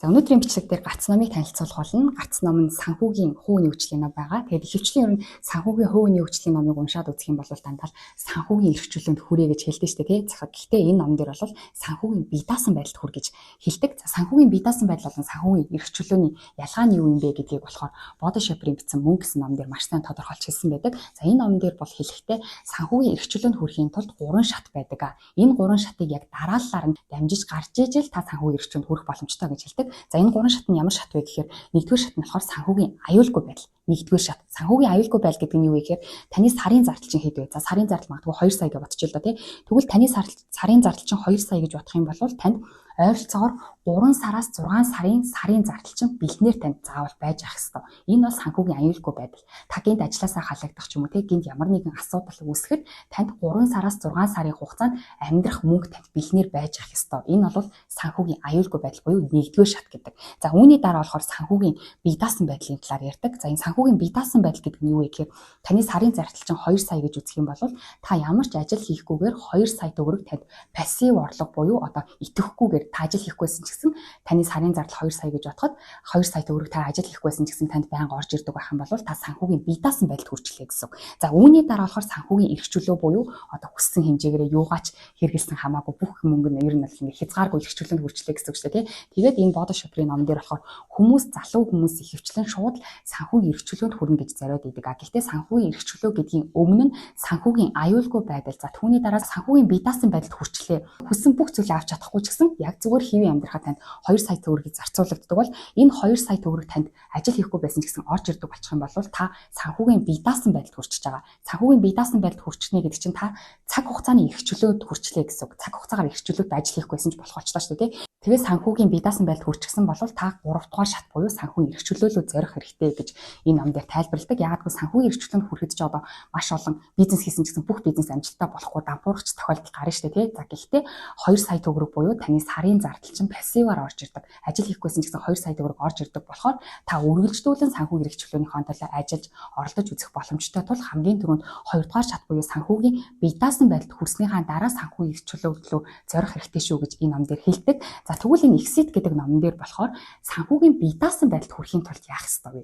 За, өнөөдрийн бичлэг дээр гарц номыг танилцуулах болно. Гарц ном нь санхүүгийн хувийн хөгжлийн ном байгаа. Тэгээд ихэвчлэн ер нь санхүүгийн хувийн хөгжлийн номыг уншаад үзэх юм бол дандаа санхүүгийн эрх чөлөөнд хүрээ гэж хэлдэг шүү дээ, тий. Гэхдээ энэ ном дээр бол санхүүгийн бие даасан байдалд хүр гэж хэлдэг. За, санхүүгийн бие даасан байдал болон санхүүгийн эрх чөлөөний ялгаа нь юу юм бэ гэдгийг болохоор Бодо Шопрын бичсэн Мөнгө гэсэн ном дээр маш сайн тодорхойлж хэлсэн байдаг. За, энэ ном дээр бол хэлэхдээ санхүүгийн эрх чөлөөнд хүрэхийн тулд 3 шат байдаг. Энэ 3 шатыг яг дарааллаар нь дамжиж гарч ижил та санхүүгийн эрх чөлөөнд хүрэх боломжтой гэж хэлдэг. За, энэ гурван шат нь ямар шат вэ гэхээр нэгдүгээр шат нь болохоор санхүүгийн аюулгүй байдал. Нэгдүгээр шат. Санхүүгийн аюулгүй байдал гэдэг нь юу вэ гэхээр таны сарын зардал чинь хэд вэ? За, сарын зардал магадгүй 2 сая гэж бодчих л да, тий. Тэгвэл таны сарын зардал чинь 2 сая гэж бодох юм бол танд ойролцоогоор 3 сараас 6 сарын сарын зардал чинь бэлнээр танд заавал байж ах ёстой. Энэ бол санхүүгийн аюулгүй байдал. Та гинт ажилласаа халагдах ч юм уу, те, гинт ямар нэгэн асуудал үүсгэхэд танд 3 сараас 6 сарын хугацаанд амьдрах мөнгө танд бэлнээр байж ах ёстой. Энэ бол санхүүгийн аюулгүй байдал буюу нэгдүгээр шат гэдэг. За, үүний дараа болохоор санхүүгийн бие даасан байдлын талаар ярьдаг. За, энэ санхүүгийн бие даасан байдал гэдэг нь юу вэ гэхээр таны сарын зардал чинь 2 сая гэж үзэх юм бол та ямар ч ажил хийхгүйгээр 2 сая төгрөг танд пассив орлого буюу одоо идэвхгүйгээр, та ажил хийхгүйсэн ч гэсэн таны сарын зардал 2 сая гэж бодоход 2 сая төгрөг та ажил хийхгүйсэн ч гэсэн танд байнга орж ирдэг байх юм бол та санхүүгийн бие даасан байдалд хүрчлээ гэсэн үг. За, үүний дараа болохоор санхүүгийн эрх чөлөө буюу одоо хүссэн хэмжээгээрээ юугаач хэрэгэлсэн хамаагүй бүх мөнгө нь ер нь бол ингээ хязгааргүй эрх чөлөөнд хүрчлээ гэсэн үг шүү дээ, тий. Тэгээд энэ Бодо Шопрын ном дээр болохоор хүмүүс, залуу хүмүүс ихэвчлэн шууд санхүүгийн эрх чөлөөнд хүрнэ гэж зориод идэг. А гэхдээ санхүүгийн эрх чөлөө гэдгийн өмнө нь санхүүгийн аюулгүй байдал, за, түүний дараа санхүүгийн бие даасан байдалд хүрчлээ. Хүссэн бүх зүйлээ авч чадахгүй ч гэсэн яг зүгээр хэвийн амьдрахад танд 2 сая төгрөгийг зарцуулагддаг бол энэ 2 сая төгрөг танд ажил хийхгүй байсан ч гэсэн орж ирдэг болчих юм бол та санхүүгийн бие даасан байдалд хүрчиж байгаа. Санхүүгийн бие даасан байдалд хүрчнэ гэдэг чинь та цаг хугацааны эрх чөлөөд хүрчлээ гэсэн үг. Цаг хугацаагаар эрх чөлөөт ажил хийхгүй байсан ч болох болчлаа шүү дээ, тий. Тэгээ санхүүгийн бие даасан байдалд хүрчихсэн бол та 3 дугаар шат буюу санхүүгийн эрх чөлөөлөө зорих хэрэгтэй гэж энэ ном дээр тайлбарладаг. Яагаад гэвэл санхүүгийн эрх чөлөөнд хүрэхэд ч одоо маш олон бизнес хийсэн ч гэсэн бүх бизнес амжилттай болохгүй дампуурах тохиолдол гарна шүү дээ, тий. За, гэхдээ 2 сая төгрөг буюу таны сарын зардал чинь пассиваар орж ирдэг. Ажил хийхгүйсэн ч гэсэн 2 сая төгрөг орж ирдэг болохоор та үргэлжлүүлэн санхүүгийн эрх чөлөөнийхөө төлөө ажиллаж оролдож үзэх боломжтой тул хамгийн түрүүнд 2 дугаар шат буюу санхүүгийн бие даасан байдалд хүрснийхаа дараа санхүүгийн эрх чөлөөлөө зорих хэрэгтэй шүү гэж энэ ном дээр хэлдэг. За, тэгвэл энэ Exit гэдэг номон дээр болохоор санхүүгийн бие даасан байдалд хүрэхийн тулд яах ёстой вэ?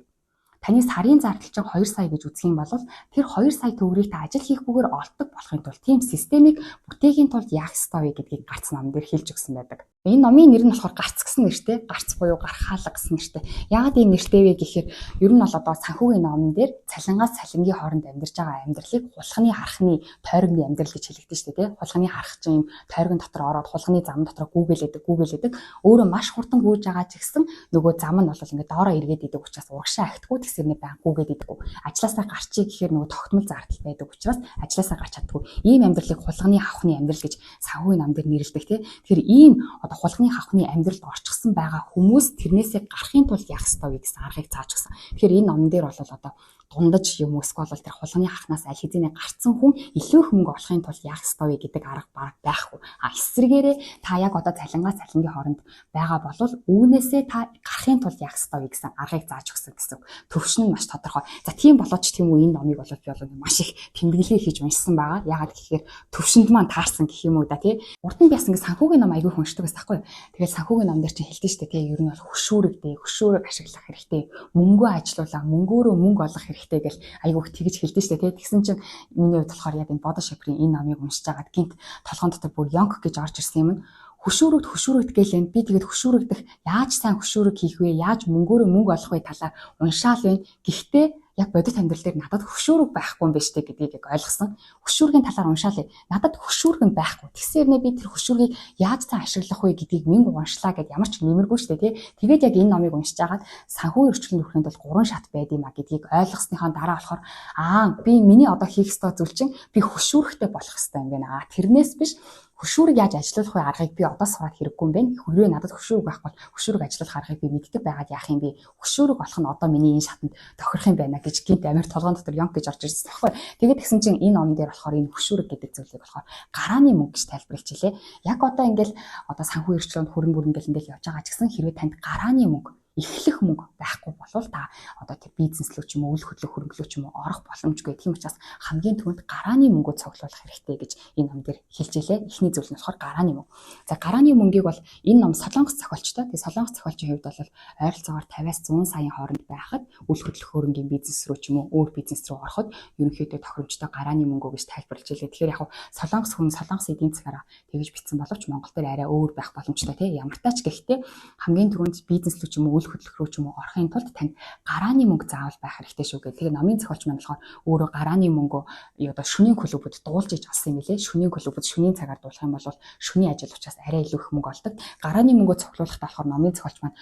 Таны сарын зардал чинь 2 сая гэж үзэх юм бол тэр 2 сая төгрөгийг та ажил хийхгүйгээр олдог болохын тулд, тийм системийг бүтээхийн тулд яах ёстой вэ гэдгийг гарц ном дээр хэлж өгсөн байдаг. Энэ номын нэр нь болохоор гарц гэсэн нэртэй. Гарц буюу гархаалга гэсэн нэртэй. Яагаад ийм нэртэй вэ гэхээр ер нь бол одоо санхүүгийн номон дээр цалингаас цалингийн хооронд амьдарч байгаа амьдралыг хулганы хархны тойрогны амьдрал гэж хэлэгдэн шүү дээ, тий. Хулганы харх чинь юм тойрогн дотор ороод хулганы зам дотор гүүгэлээдэг, гүүгэлээдэг. Өөрөө маш хурдан гүйж байгаа ч гэсэн нөгөө зам нь бол ингээд доороо эргээд идэг учраас урагшаа ахтгүй, тэгсэрний байн гүүгээд идэг. Ажлаасаа гарчий гэхээр нөгөө тогтмол зардал байдаг учраас ажлаасаа гарч чаддгүй. Ийм амьдралыг хулганы хавхны амьдрал гэж санхүүгийн ном дээр нэрлэдэг, тий. Тэгэхээр ийм одоо хулганы хавхны амьдралд орчихсон байгаа хүмүүс тэрнээсээ гарахын тулд яах ёстой вэ гэсэн аргыг зааж өгсөн. Тэгэхээр энэ номон дээр бол одоо дундаж юм эсвэл бол тэр хулганы хахнаас аль хэзээний гарцсан хүн илүү их мөнгө олохын тулд яах ёстой вэ гэдэг арга бараг байхгүй. А эсрэгээрээ та яг одоо цалингаас цалингийн хооронд байгаа бол үүнээсээ та гарахын тулд яах ёстой вэ гэсэн аргыг зааж өгсөн гэсэн. Төвшин нь маш тодорхой. За, тийм болооч тийм үү, энэ номыг бол би бол маш их тэмдэглэгээ хийж уншсан байгаа. Яагаад гэхээр төвшөнд маань таарсан гэх юм уу да, тий. Урд нь би бас ингэ санхүүгийн ном айгүй их уншдаг байсан байхгүй юу. Тэгэл санхүүгийн ном дээр чинь хэлдэг шүү дээ, тий. Ер нь бол хөшүүрэгдээ, хөшүүрэг ашиглах хэрэгтэй. Мөнгөө ажилуулаа, мөнгөөрөө мөнгө олох хэрэгтэй гэл айгүй их тэгж хэлдэг шүү дээ, тий. Тэгсэн чинь миний хувьд болохоор яг энэ Бодо Шопрын энэ номыг уншиж байгаад гинт толгоон дотор бүр ёнк гэж орж ирсэн юм нь хөшүүрэгт, хөшүүрэгт гэлэн би тэгээд хөшүүрэгдэх, яаж сайн хөшүүрэг хийх вэ, яаж мөнгөөрөө мөнгө олох вэ талаар уншаал байна. Гэхдээ яг бодит амьдрал дээр надад хөшүүрэг байхгүй юм байна штэ гэдгийг яг ойлгосон. Хөшүүргийн талаар уншаал. Надад хөшүүрэг нь байхгүй. Тэгсэрнээ би тэр хөшүүргийг яаж сайн ашиглах вэ гэдгийг мянга уншлаа гэд ямар ч нэмэргүй штэ, тий. Тэгээд яг энэ номыг уншиж байгаад санхүү эрхчлөнд хүрэхэд бол гурван шат байд юм а гэдгийг ойлгосныхоо дараа болохоор аа, би миний одоо хийх ёстой зүйл чинь би хөшүүрэгтэй болох ёстой юм байна. Аа, тэрнээс биш хөшүүрэг яаж ажилуулах вэ аргыг би одоо сураад хэрэггүй юм байна. Хэрвээ надад хөшүүрэг байхгүй бол хөшүүрэг ажилуулах аргыг би мэддэг байгаад яах юм бэ? Хөшүүрэг болох нь одоо миний энэ шатанд тохирох юм байна гэж гинт амар толгоон дотор ёнк гэж орж ирсэн байхгүй. Тэгээд тэгсэн чинь энэ ном дээр болохоор энэ хөшүүрэг гэдэг зүйлийг болохоор гарааны мөнгө гэж тайлбарлаж илээ. Яг одоо ингээл одоо санхүү эрхчлөөнд хүрэн бүрэн гэл ингээл явж байгаа ч гэсэн хэрвээ танд гарааны мөнгө Эхлэх мөнгө байхгүй болвол та одоо тэр бизнес рүү ч юм уу, үл хөдлөх хөрөнгөлөө ч юм уу орох боломжгүй. Тийм учраас хамгийн түрүүнд гарааны мөнгөө цуглуулах хэрэгтэй гэж энэ ном дээр хэлж илээ. Эхний зүйл нь болохоор гарааны мөнгө. За, гарааны мөнгийг бол энэ ном Солонгос зохиолчтой. Тэгээ Солонгос зохиолчийн хувьд бол ойролцоогоор 50-аас 100 саяын хооронд байхад үл хөдлөх хөрөнгийн бизнес рүү ч юм уу, өөр бизнес рүү ороход ерөнхийдөө тохиромжтой гарааны мөнгөө гэж тайлбарлаж илээ. Тэгэхээр яг Солонгос хүн Солонгос эдийн засгаараа тэгж бичсэн боловч Монгол дээр арай өөр байх боломжтой, тий. Ямар тач гэхдээ хамгийн түрүүнд бизнес рүү ч юм уу, үл хөдлөх рүү ч юм уу орохын тулд танд гарааны мөнгө заавал байх хэрэгтэй шүү гэх. Тэгээ номын зохиолч маань болохоор өөрөө гарааны мөнгөө одоо шөнийн клубуд дуулж иж олсон юм билээ. Шөнийн клубуд шөнийн цагаар дуулах юм бол шөнийн ажил учраас арай илүү их мөнгө олдог. Гарааны мөнгөө цуглуулахдаа болохоор номын зохиолч маань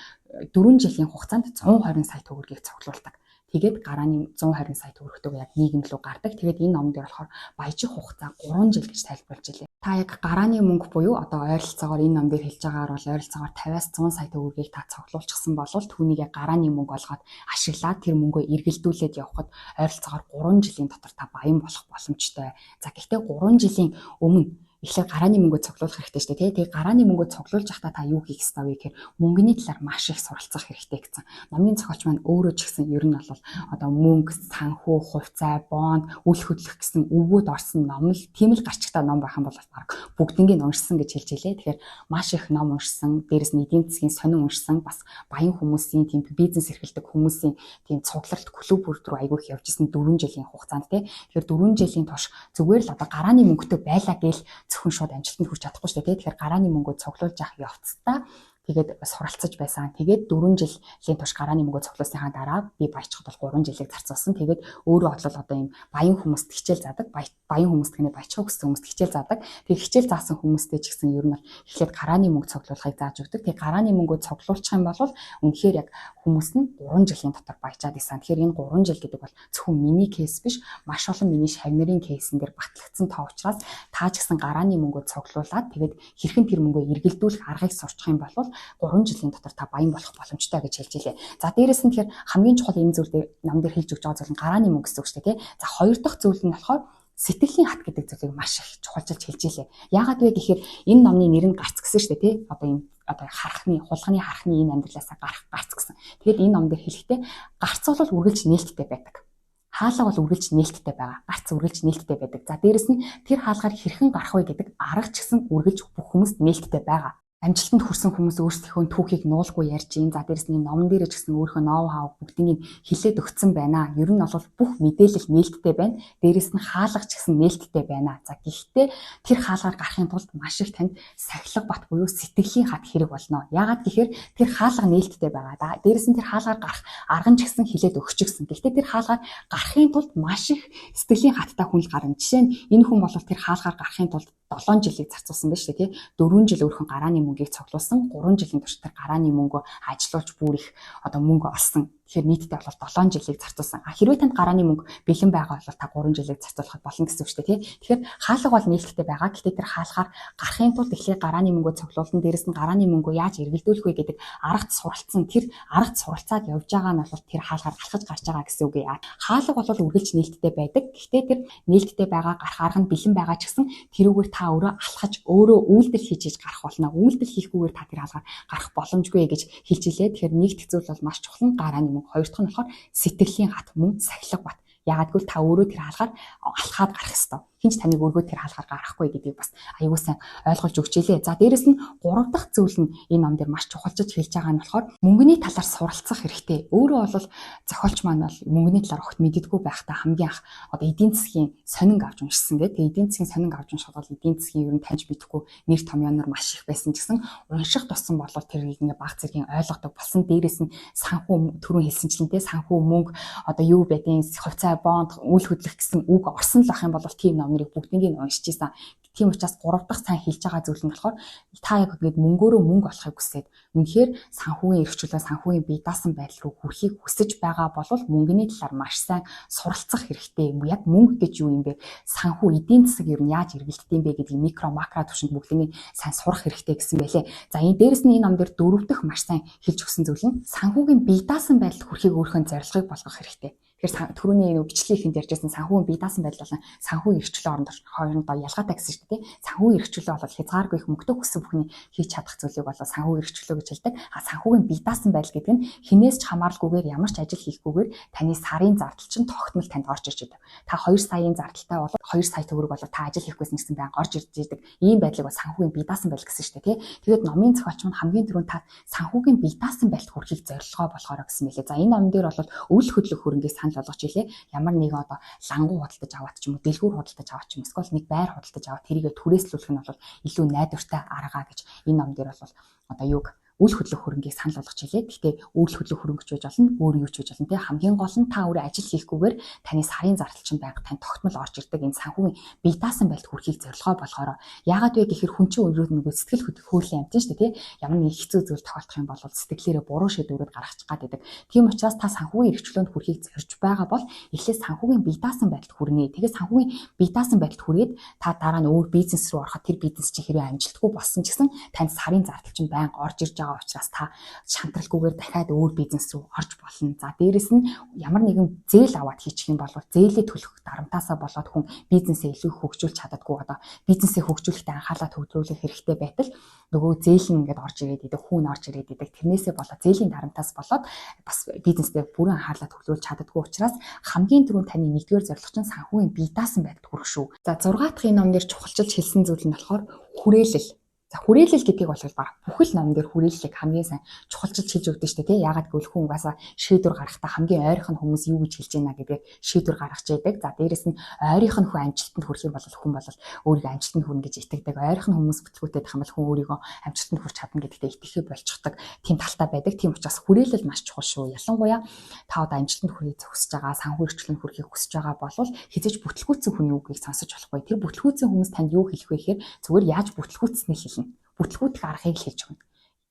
4 жилийн хугацаанд 120 сая төгрөгийг цуглуулдаг. Тэгээд гарааны 120 сая төгрөгтэйг яг нийгэм рүү гардаг. Тэгээд энэ ном дээр болохоор баяжих хугацаа 3 жил гэж тайлбарлаж илээ. Та яг гарааны мөнгө буюу одоо ойролцоогоор энэ ном дээр хэлж байгаагаар бол ойролцоогоор 50-аас 100 сая төгрөгийг та цуглуулчихсан бол түүнийг яг гарааны мөнгө болгоод ашиглаад тэр мөнгөө эргэлдүүлээд явхад ойролцоогоор 3 жилийн дотор та баян болох боломжтой. За, гэхдээ 3 жилийн өмнө эхлээд гарааны мөнгөө цуглуулах хэрэгтэй шүү дээ, тий. Тэгээ гарааны мөнгөө цуглуулж байхдаа та юу хийх ёстой вэ гэхээр мөнгөний талаар маш их суралцах хэрэгтэй гэсэн. Номын зохиолч маань өөрөө ч гэсэн ер нь бол одоо мөнгө, санхүү, хувьцаа, бонд, үл хөдлөх гэсэн үгүүд орсон ном л тийм л гарчигтай ном байх юм бол баг бүгднийг уншсан гэж хэлж илээ. Тэгэхээр маш их ном уншсан, дээрэс нь эдийн засгийн сонин уншсан, бас баян хүмүүсийн, тийм бизнес эрхэлдэг хүмүүсийн тийм цугларалт клуб рүү айгүй их явж исэн 4 жилийн хугацаанд, тий. Тэгэхээр 4 жилийн турш зүгээр л одоо гарааны мөнгөтэй байлаа гээл зөвхөн шууд амжилтанд хүрч чадахгүй шүү дээ. Тэгэхээр гарааны мөнгөө цуглуулж авах явцдаа тэгээд суралцаж байсан. Тэгээд 4 жилийн турш гарааны мөнгөө цуглуулсныхаа дараа би баяжхад бол 3 жилийг зарцуулсан. Тэгээд өөрөө бол одоо ийм баян хүмүүст хичээл заадаг. Баян хүмүүст гэнэ баяжхыг хүссэн хүмүүст хичээл заадаг. Тэгээд хичээл заасан хүмүүстэй ч гэсэн ер нь бол эхлээд гарааны мөнгө цуглуулахыг зааж өгдөг. Тэгээд гарааны мөнгөө цуглуулчих юм бол үнэхээр яг хүмүүс нь 3 жилийн дотор баяжаад исэн. Тэгэхээр энэ 3 жил гэдэг бол зөвхөн миний case биш, маш олон миний шавь нарын case эн дээр батлагдсан тоо учраас та ч гэсэн гарааны мөнгөө цуглуулад тэгээд хэрхэн тэр мөнгөө эргэлдүүлэх аргыг сурчих юм бол 3 жилийн дотор та баян болох боломжтой гэж хэлж илээ. За, дээрэс нь тэгэхээр хамгийн чухал энэ зүйл дээр ном дээр хэлж өгч байгаа зүйл нь гарааны мөнгө гэсэн үг шүү дээ, тий. За, хоёр дахь зүйл нь болохоор сэтгэлийн хат гэдэг зүйлийг маш их чухалчилж хэлж илээ. Яагаад вэ гэхээр энэ номны нэр нь гарц гэсэн шүү дээ, тий. Одоо энэ одоо хархны, хулганы хархны энэ амьдралаасаа гарах гарц гэсэн. Тэгээд энэ ном дээр хэлэхдээ гарц бол үргэлж нээлттэй байдаг. Хаалга бол үргэлж нээлттэй байгаа. Гарц үргэлж нээлттэй байдаг. За, дээрэс нь тэр хаалгаар хэрхэн гарах вэ гэдэг арга ч гэсэн үргэлж бүх хүмүүст нээлттэй байгаа. Амжилтанд хүрсэн хүмүүс өөрсдийнхөө түүхийг нуулгүй ярьж ийн. За, дээрэс нь номон дээр ч гэсэн өөрийнхөө ноу хав бүгднийг хэлээд өгсөн байна. Ер нь бол бүх мэдээлэл нээлттэй байна. Дээрэс нь хаалга ч гэсэн нээлттэй байна. За, гэхдээ тэр хаалгаар гарахын тулд маш их танд сахилга бат буюу сэтгэлийн хат хэрэг болно. Яагаад гэхээр тэр хаалга нээлттэй байгаа. Да. Дээрэс нь тэр хаалгаар гарах арга нь ч гэсэн хэлээд өгчихсөн. Гэхдээ тэр хаалгаар гарахын тулд маш их сэтгэлийн хаттай хүн л гарна. Жишээ нь энэ хүн бол тэр хаалгаар гарахын тулд 7 жилийг зарцуулсан байна шүү дээ, тий. 4 жил өөрхөн гарааны мөнгийг цуглуулсан, 3 жилийн турш тэр гарааны мөнгөө ажилуулж бүр их одоо мөнгө олсон. Тэгэхээр нийтдээ бол 7 жилийг зарцуулсан. А хэрвээ танд гарааны мөнгө бэлэн байгаа бол та 3 жилийг зарцуулахад болно гэсэн үг шүү дээ, тий. Тэгэхээр хаалга бол нээлттэй байгаа. Гэхдээ тэр хаалгаар гарахын тулд эхлээд гарааны мөнгөө цуглуулсан, дээрэс нь гарааны мөнгөө яаж эргэлдүүлэх вэ гэдэг аргат суралцсан. Тэр аргат суралцаад явж байгаа нь бол тэр хаалгаар алхаж гарч байгаа гэсэн үг. Хаалга бол үргэлж нээлттэй байдаг. Гэхдээ тэр нээлттэй байгаа гарах арга нь бэлэн байгаа ч гэсэн тэрүүгээр та өөрөө алхаж, өөрөө үйлдэл хийж хийж гарах болно. Үйлдэл хийхгүйгээр та тэр хаалгаар гарах боломжгүй гэж хэлж илээ. Тэгэхээр нэг дэх зүйл бол маш чухал нь гарааны мөнгө. Хоёр дахь нь болохоор сэтгэлийн хат, мөн сахилга бат. Яагаад гэвэл та өөрөө тэр хаалгаар алхаад гарах ёстой. Хэн ч таныг өргөө тэр хаалгаар гаргахгүй гэдгийг бас аягүй сайн ойлгуулж өгч илээ. За, дээрэс нь гурав дахь зүйл нь энэ ном дээр маш чухалчилж хэлж байгаа нь болохоор мөнгөний талаар суралцах хэрэгтэй. Өөрөө бол зохиолч маань бол мөнгөний талаар огт мэддэггүй байхдаа хамгийн анх одоо эдийн засгийн сонин авч уншсан гэдэг. Тэгээ эдийн засгийн сонин авч уншихад бол эдийн засгийн ер нь таньж мэдэхгүй нэр томьёоноор маш их байсан ч гэсэн унших тусам бол тэрийг ингээ баг зэргийн ойлгодог болсон. Дээрэс нь санхүү, түрүүн хэлсэнчлэн те, санхүү, мөнгө одоо юу байдیں, хувьцаа, бонд, үл хөдлөх гэсэн үг орсон л ах юм бол тийм ном нарыг бүгднийг нь уншиж исэн. Тийм учраас гурав дахь сайн хэлж байгаа зүйл нь болохоор та яг ингээд мөнгөөрөө мөнгө олохыг хүсээд үнэхээр санхүүгийн эрх чөлөө, санхүүгийн бие даасан байдал руу хүрэхийг хүсэж байгаа бол мөнгөний талаар маш сайн суралцах хэрэгтэй. Яг мөнгө гэж юу юм бэ? Санхүү, эдийн засаг ер нь яаж эргэлддэг юм бэ гэдгийг микро, макро түвшинд бүгднийг сайн сурах хэрэгтэй гэсэн байлээ. За, энэ дээрэс нь энэ ном дээр дөрөв дэх маш сайн хэлж өгсөн зүйл нь санхүүгийн бие даасан байдалд хүрэхийг өөрийнхөө зорилгыг болгох хэрэгтэй. Тэгэхээр түрүүний нэг бичлэгийн ихэнд ярьжсэн санхүүгийн бие даасан байдал болон санхүүгийн эрх чөлөө хоорондоо ялгаатай гэсэн шүү дээ. Санхүүгийн эрх чөлөө бол хязгааргүй их мөнгөтэй хүссэн бүхний хийж чадах зүйлийг бол санхүүгийн эрх чөлөө гэж хэлдэг. А санхүүгийн бие даасан байдал гэдэг нь хинээс ч хамааралгүйгээр ямар ч ажил хийхгүйгээр таны сарын зардал чинь тогтмол танд орж ирж байдаг. Та 2 саяын зардалтай бол 2 сая төгрөг бол та ажил хийхгүйсэн гэсэн байнга орж ирж идэг. Ийм байдлыг бол санхүүгийн бие даасан байдал гэсэн шүү дээ, тий. Тэгээд номын зохиолч маань хамгийн түрүүнд та санхүүгийн бие даасан байдалд хүрэхийг зорилгоо болохоро гэсэн мэлээ. За, энэ номон дээр бол үл хөдлөх хөрөнгийг санал болгож илээ. Ямар нэгэн одоо лангуу худалдаж аваад ч юм уу, дэлгүүр худалдаж аваад ч юм, эсвэл нэг байр худалдаж аваад тэрийгэ түрээслүүлэх нь бол илүү найдвартай арга гэж энэ ном дээр бол одоо юуг үл хөдлөх хөрөнгийг санал болгож хэлээ. Гэхдээ үл хөдлөх хөрөнгөч байж болно, өөр юу ч байж болно. Тэ, хамгийн гол нь та өөрөө ажил хийхгүйгээр таны сарын зардал чинь байнга тань тогтмол орж ирдэг энэ санхүүгийн бие даасан байдалд хүрэхийг зорилгоо болохоро. Яагаад вэ гэхээр хүн чинь өөрөө нөгөө сэтгэл хөдлөлийн амьтан шүү дээ, тий. Ямар нэг хэцүү зүйл тохиолдох юм бол сэтгэлээрээ буруу шийдвэрүүд гаргачих гад байдаг. Тийм учраас та санхүүгийн эрх чөлөөнд хүрэхийг зорж байгаа бол эхлээд санхүүгийн бие даасан байдалд хүрнэ. Тэгээ санхүүгийн бие даасан байдалд хүрээд та дараа нь өөр бизнес рүү ороход тэр бизнес чинь хэрвээ амжилтгүй болсон ч гэсэн танд сарын зардал чинь байнга орж ирж байгаа учраас та шантралгүйгээр дахиад өөр бизнес рүү орж болно. За, дээрэс нь ямар нэгэн зээл аваад хийчих юм бол зээлээ төлөх дарамтаасаа болоод хүн бизнесээ илүү хөгжүүлж чаддаггүй. Одоо бизнесээ хөгжүүлэхдээ анхаарлаа төвлөрүүлэх хэрэгтэй байтал нөгөө зээл нь ингээд орж ирээд идэг, хүн орж ирээд идэг. Тэрнээсээ болоод зээлийн дарамтаас болоод бас бизнесдээ бүрэн анхаарлаа төвлөрүүлж чаддаггүй учраас хамгийн түрүүнд таны нэгдүгээр зорилго чинь санхүүгийн бие даасан байдалд хүрэх шүү. За, 6 дахь энэ ном дээр чухалчилж хэлсэн зүйл нь болохоор хүрээлэл. За, хүрээлэл гэдгийг бол баг бүхэл ном дээр хүрээллийг хамгийн сайн чухалчилж хэлж өгдөг шүү дээ, тий. Яагаад гэвэл хүн угаасаа шийдвэр гаргахтаа хамгийн ойрхон хүмүүс юу гэж хэлж байна гэдгээр шийдвэр гаргаж яадаг. За, дээрэс нь ойрынх нь хүн амжилтанд хүрэх юм бол хүн бол өөрийгөө амжилтанд хүрнэ гэж итгэдэг. Ойрхон хүмүүс бүтлгүүтэй байх юм бол хүн өөрийгөө амжилтанд хүрч чадна гэдэгтээ итгэхээ болчихдог тийм талтай байдаг. Тийм учраас хүрээлэл маш чухал шүү. Ялангуяа та одоо амжилтанд хүрэхийг хүсэж байгаа, санхүү эрхчлөнд хүрэхийг хүсэж байгаа бол хэзээ ч бүтлгүүцсэн хүний үгийг сонсож болохгүй. Тэр бүтлгүүцсэн хүмүүс танд юу хэлэх вэ гэхээр зүгээр яаж бүтлгүүцсэнийг хэлнэ. Бүтлгүүтэх аргыг л хэлж өгнө.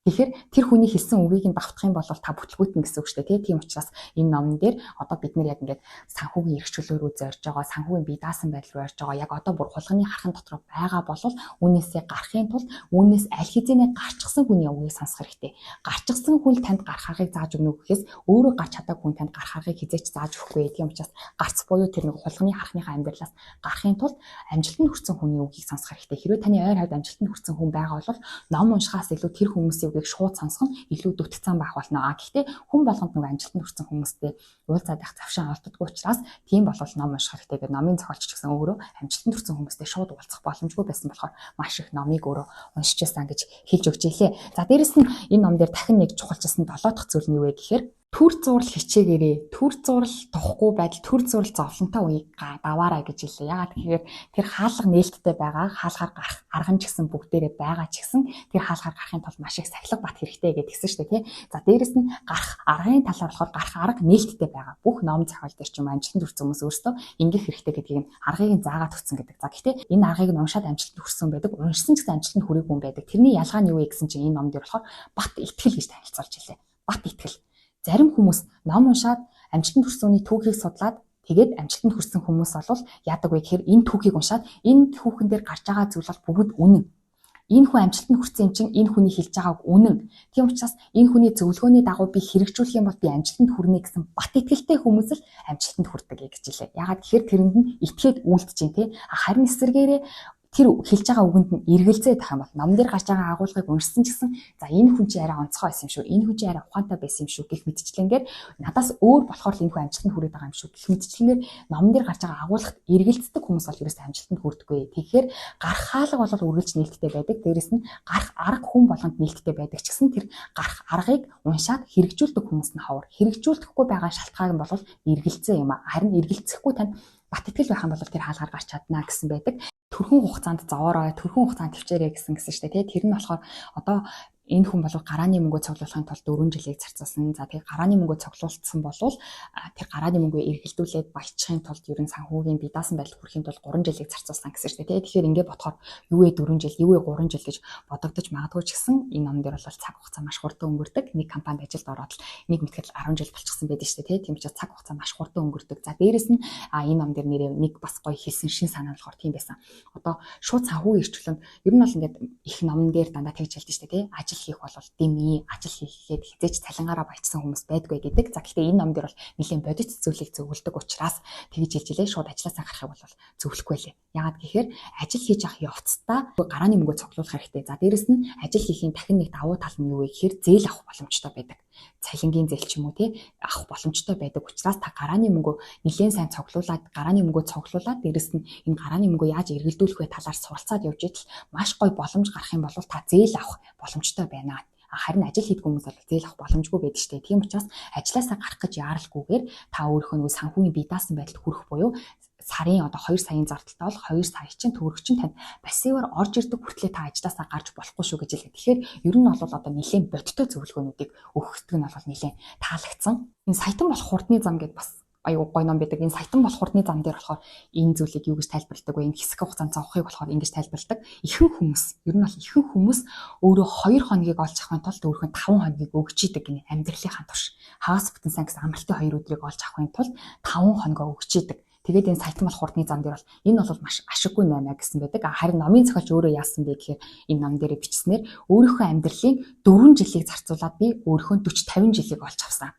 Тэгэхээр тэр хүний хэлсэн үгийг нь давтах юм бол та бүтлгүүтнэ гэсэн үг шүү дээ, тий. Тийм учраас энэ номон дээр одоо бид нэр яг ингээд санхүүгийн эрх чөлөө рүү зорж байгаа, санхүүгийн бие даасан байдал руу орж байгаа. Яг одоо бүр хулганы хархан дотор байгаа бол үүнээсээ гарахын тулд үүнээс аль хэзээний гарчихсан хүний үгийг сонсох хэрэгтэй. Гарчихсан хүн танд гарах аргыг зааж өгнө гэхээс өөрөө гарч чадаагүй хүн танд гарах аргыг хэзээ ч зааж өгөхгүй. Тийм учраас гарц буюу тэр нэг хулганы хархныхаа амьдралаас гарахын тулд амжилтанд хүрсэн хүний үгийг сонсох хэрэгтэй. Хэрвээ таны ойр хавьд амжилтанд хүрсэн хүн байгаа бол ном уншихаас илүү тэр хүмүүсийн үгийг шууд сонсох нь илүү дүтцэн байх болно. А гэхдээ хүн болгонд нөгөө амжилтанд хүрсэн хүмүүстэй уулзаад байх завшаан олддоггүй учраас тийм болвол ном унших хэрэгтэй гэдэг номын зохиолч ч гэсэн өөрөө амжилтанд хүрсэн хүмүүстэй шууд уулзах боломжгүй байсан болохоор маш их номыг өөрөө уншиж байсан гэж хэлж өгч илээ. За, дээрэс нь энэ ном дээр дахин нэг чухалчилсан 7 дахь зүйл нь юу вэ гэхээр төр зурл хичээгээрээ, төр зурл тухгүй байдал, төр зурл зовлонтой үеийг даваарай гэж хэллээ. Яагаад гэхээр тэр хаалга нээлттэй байгаа, хаалгаар гарах арга нь ч гэсэн бүгдээрээ байгаа ч гэсэн тэр хаалгаар гарахын тулд маш их сахилга бат хэрэгтэй гэдгийгсэн шүү дээ, тий. За, дээрэс нь гарах аргын талаар болохоор гарах арга нээлттэй байгаа. Бүх ном зохиол дээр ч юм амжилтанд хүрсэн хүмүүс өөрсдөө ингэх хэрэгтэй гэдгийг нь аргыг нь заагаад өгсөн гэдэг. За, гэхдээ энэ аргыг нь уншаад амжилтанд хүрсэн байдаг, уншсан ч гэсэн амжилтанд хүрээгүй хүн байдаг. Тэрний ялгаа нь юу вэ гэсэн чинь энэ ном дээр болохоор бат итгэл гэж танилцуулж илээ. Бат итгэл. Зарим хүмүүс ном уншаад амжилтанд хүрсэн хүний түүхийг судлаад тэгээд амжилтанд хүрсэн хүмүүс бол яадаг вэ гэхээр энэ түүхийг уншаад энэ түүхэн дээр гарч байгаа зүйл бол бүгд үнэн. Энэ хүн амжилтанд хүрсэн юм чинь энэ хүний хэлж байгааг үнэн. Тийм учраас энэ хүний зөвлөгөөний дагуу би хэрэгжүүлэх юм бол би амжилтанд хүрнэ гэсэн бат итгэлтэй хүмүүс л амжилтанд хүрдэг гэж хэлээ. Яагаад гэхээр тэрэнд нь итгээд үйлдэж чинь, тий. Харин эсэргээрээ тэр хэлж байгаа үгэнд нь эргэлзээд байх юм бол ном дээр гарч байгаа агуулгыг уншсан ч гэсэн за, энэ хүн чи арай онцгой байсан юм шүү. Энэ хүн чи арай ухаантай байсан юм шүү гэх мэтчлэнгээр надаас өөр болохоор л энэ хүн амжилтанд хүрээд байгаа юм шүү гэх мэтчлэнгээр ном дээр гарч байгаа агуулгад эргэлздэг хүмүүс бол ерөөсөө амжилтанд хүрдэггүй. Тэгэхээр гарах хаалга бол үргэлж нээлттэй байдаг. Дээрэс нь гарах арга хүн болгонд нээлттэй байдаг ч гэсэн тэр гарах аргыг уншаад хэрэгжүүлдэг хүмүүс нь ховор. Хэрэгжүүлдэхгүй байгаа шалтгаан нь бол эргэлзээ юм а. Харин эргэлзэхгүй тань бат итгэл байх юм бол тэр хаалгаар гарч чадна гэсэн байдаг. Түрхэн хугацаанд зовоорой, түрхэн хугацаанд төвчээрэй гэсэн гэсэн шүү дээ. Тэр нь болохоор одоо энэ хүн бол гарааны мөнгөө цуглуулахын тулд 4 жилийг зарцуулсан. За, тэгээ гарааны мөнгөө цуглуулсан болвол тэр гарааны мөнгөө эргэлдүүлээд баяжчихын тулд ер нь санхүүгийн бие даасан байдал хүрэхийн тулд 3 жилийг зарцуулсан гэсэн шүү дээ. Тэгэхээр ингэ бодохоор юу вэ 4 жил, юу вэ 3 жил гэж бодогдож магадгүй ч гэсэн энэ ном дээр бол цаг хугацаа маш хурдан өнгөрдөг. Нэг компанид ажилд ороод л нэг мэтгэл 10 жил болчихсон байдаг шүү дээ. Тийм учраас цаг хугацаа маш хурдан өнгөрдөг. За, дээрэс нь энэ ном дээр нэрээ нэг бас гоё хэлсэн шин санаа болохоор тийм байсан. Одоо шууд санхүүгийн эрхчлөнд ер нь бол ингээд их номон дээр дандаа тэгж хэлдэг шүү дээ. Ажил Ажил хийх бол дэмий, ажил хийхэд хэзээ ч цалингаараа баяжсан хүмүүс байдгүй гэдэг. За, гэхдээ энэ ном дээр бол нэлээд бодит зүйлийг зөвлөдөг учраас тэгж хэлж илээ, шууд ажилласаа гарахыг бол зөвлөхгүй лээ. Яагаад гэхээр ажил хийж явах явцдаа гарааны мөнгөө цуглуулах хэрэгтэй. За, дээрэс нь ажил хийхийн дахин нэг давуу тал нь юу вэ гэхээр зээл авах боломжтой байдаг. Цалингийн зээл ч юм уу, тий, авах боломжтой байдаг учраас та гарааны мөнгөө нэлээд сайн цуглуулад, гарааны мөнгөө цуглуулад, дээрэс нь энэ гарааны мөнгөө яаж эргэлдүүлэх вэ талаар суралцаад явж идэл маш гоё боломж гарах юм бол та зээл авах боломжтой байна. Харин ажил хийдэг хүмүүс бол зээл авах боломжгүй байдаг шүү дээ. Тийм учраас ажилласаа гарах гэж яаралгүйгээр та өөрийнхөө нөгөө санхүүгийн бие даасан байдалд хүрэх буюу сарын одоо 2 саяын зардалтай бол 2 сая чинь төгрөг чинь танд пассиваар орж ирдэг хүртлээр та ажилласаа гарч болохгүй шүү гэж хэлээ. Тэгэхээр ер нь бол одоо нэлээд бодтой зөвлөгөөнүүдийг өгөхдөг нь бол нэлээд таалагдсан. Энэ "Саятан болох хурдны зам" гэдээ бас аюу гой ном байдаг. Энэ "Саятан болох хурдны зам" дээр болохоор энэ зүйлийг юу гэж тайлбарладаг вэ? Энэ хэсэг хугацаанд зовхыг болохоор ингэж тайлбарладаг. Ихэнх хүмүүс, ер нь бол ихэнх хүмүүс өөрөө 2 хоногийг олж авахын тулд өөрийнхөө 5 хоногийг өгч идэг гинэ амьдралынхаа турш. Хагас бүтэн сайн гэсэн амралтын 2 өдрийг олж авахын тулд 5 хоногоо өгч идэг. Тэгээд энэ "Саятан болох хурдны зам" дээр бол энэ бол маш ашиггүй наймаа гэсэн байдаг. Харин номын зохиолч өөрөө яасан бэ гэхээр энэ ном дээр бичснээр өөрийнхөө амьдралын 4 жилийг зарцуулаад би өөрийнхөө 40 50 жилийг олж авсан.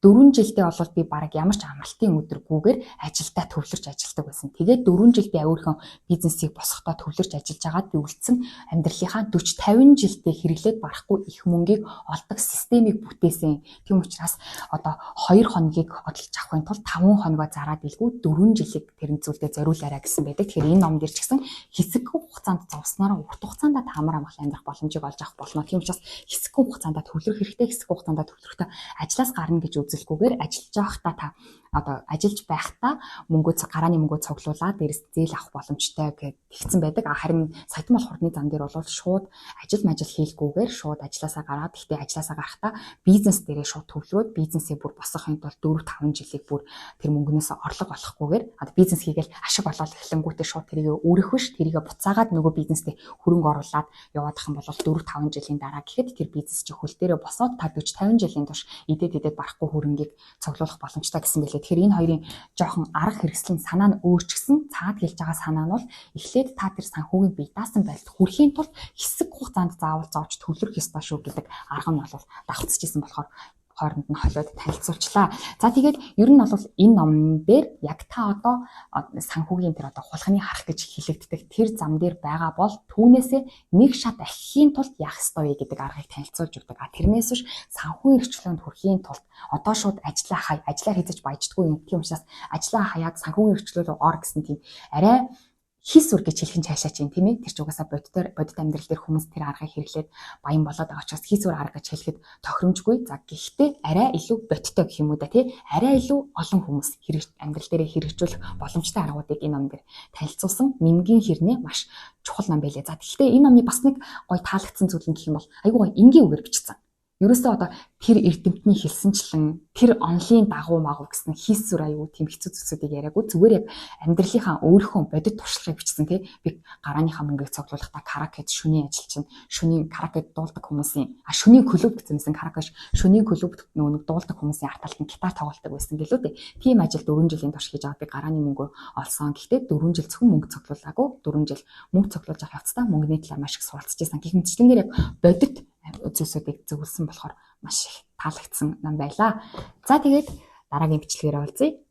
4 жилдээ бол би бараг ямар ч амралтын өдөргүйгээр ажилдаа төвлөрч ажилладаг байсан. Тэгээд 4 жил би өөрийнхөө бизнесийг босгохдоо төвлөрч ажиллаж байгаад би үлдсэн амьдралынхаа 40 50 жилдээ хэрэглээд барахгүй их мөнгийг олдог системийг бүтээсэн. Тийм учраас одоо 2 хоногийг олж авахын тулд 5 хоногоо зараад илгүй 4 жилийг тэр зүйлдээ зориулаарай гэсэн байдаг. Тэгэхээр энэ ном дээр ч гэсэн хэсэгхэн хугацаанд зовснороо урт хугацаанд та амар амгалан амьдрах боломжийг олж авах болно. Тийм учраас хэсэгхэн хугацаанд төвлөрөх хэрэгтэй, хэсэгхэн хугацаанд төвлөрөхдөө ажлаас гарна гэж үзэлгүйгээр ажиллаж байхдаа та одоо ажиллаж байхдаа мөнгөө, гарааны мөнгөө цуглуулад дээрээс зээл авах боломжтой гэд тэгсэн байдаг. Харин "Саятан болох хурдны зам" дээр бол шууд ажил мажил хийлгүүгээр шууд ажилласаа гараад, гэхдээ ажилласаа гарахдаа бизнес дээрээ шууд төвлөрөөд, бизнесээ бүр босгохын тулд 4 5 жилийг бүр тэр мөнгнөөс орлого олохгүйгээр, одоо бизнес хийгээл ашиг олоод эхлэнгүүтээ шууд тэрийг өөрөх биш, тэрийг буцаагаад нөгөө бизнестэй хөрөнгө оруулаад яваадах юм бол 4 5 жилийн дараа гэхэд тэр бизнес чи хөл дээрээ босоод та 40 50 жилийн турш идээд идээд барахгүй хөрөнгийг цуглуулах боломжтой гэсэн байлээ. Тэгэхээр энэ хоёрын жоохон арга хэрэгслийн санаа нь өөрчгсөн, цаад хэлж байгаа санаа нь бол эхлээд та тэр санхүүгийн бие даасан байдалд хүрэхийн тулд хэсэг хугацаанд заавал зовж төвлөрөх ёстой шүү гэдэг арга нь бол давхцаж исэн болохоор хооронд нь холиод танилцуулчлаа. За, тэгээд ер нь бол энэ номон дээр яг та одоо санхүүгийн тэр одоо хулганы харах гэж хэлэгддэг тэр зам дээр байгаа бол түүнээсээ нэг шат ахихын тулд яах ёстой вэ гэдэг аргыг танилцуулж өгдөг. А тэрнээс биш санхүүгийн эрхчлөөнд хүрэхийн тулд одоо шууд ажлаа хай, ажлаар хэзээ ч баяждаггүй юм. Тийм учраас ажлаа хаяад санхүүгийн эрхчлөө рүү ор гэсэн тийм арай хис үр гэж хэлэх нь цаашаа чинь, тийм ээ. Тэр ч угаасаа бодитоор, бодит амьдрал дээр хүмүүс тэр аргыг хэрэглээд баян болоод байгаа учраас хис үр арга гэж хэлэхэд тохиромжгүй. За, гэхдээ арай илүү бодиттой гэх юм уу да, тий. Арай илүү олон хүмүүс хэрэг амьдрал дээрээ хэрэгжүүлэх боломжтой аргуудыг энэ ном дээр танилцуулсан. Нэмгийн хэрнээ маш чухал ном байлээ. За, гэхдээ энэ номны бас нэг гоё таалагдсан зүйл нь гэх юм бол айгүй гоё энгийн үгээр бичсэн. Ерөөсөө одоо тэр эрдэмтний хэлсэнчлэн тэр онолын дагуу магуу гэсэн хийс сүр аюу тийм хэцүү зүйлсүүдийг яриаггүй, зүгээр яг амьдралынхаа өөрийнхөө бодит туршлагыг бичсэн, тий. Би гарааныхаа мөнгийг цуглуулахдаа караокед шөнийн ажил чинь, шөнийн караокед дуулдаг хүмүүсийн, шөнийн клуб гэсэн юмсан, караоке, шөнийн клуб нөгөө нэг дуулдаг хүмүүсийн ард талд нь гитар тоглолдог байсан гэлүү дээ. Тийм ажил 4 жилийн турш хийж байгаа би гарааны мөнгө олсон. Гэхдээ 4 жил зөвхөн мөнгө цуглуулаагүй, 4 жил мөнгө цуглуулж авах явцдаа мөнгөний талаар маш их суралцж байсан. Гэх мэтчлэнгээр яг бодит зүйлсүүдийг зөвлөсөн болохоор маш их таалагдсан ном байлаа. За, тэгээд дараагийн бичлэгээр уулзъя.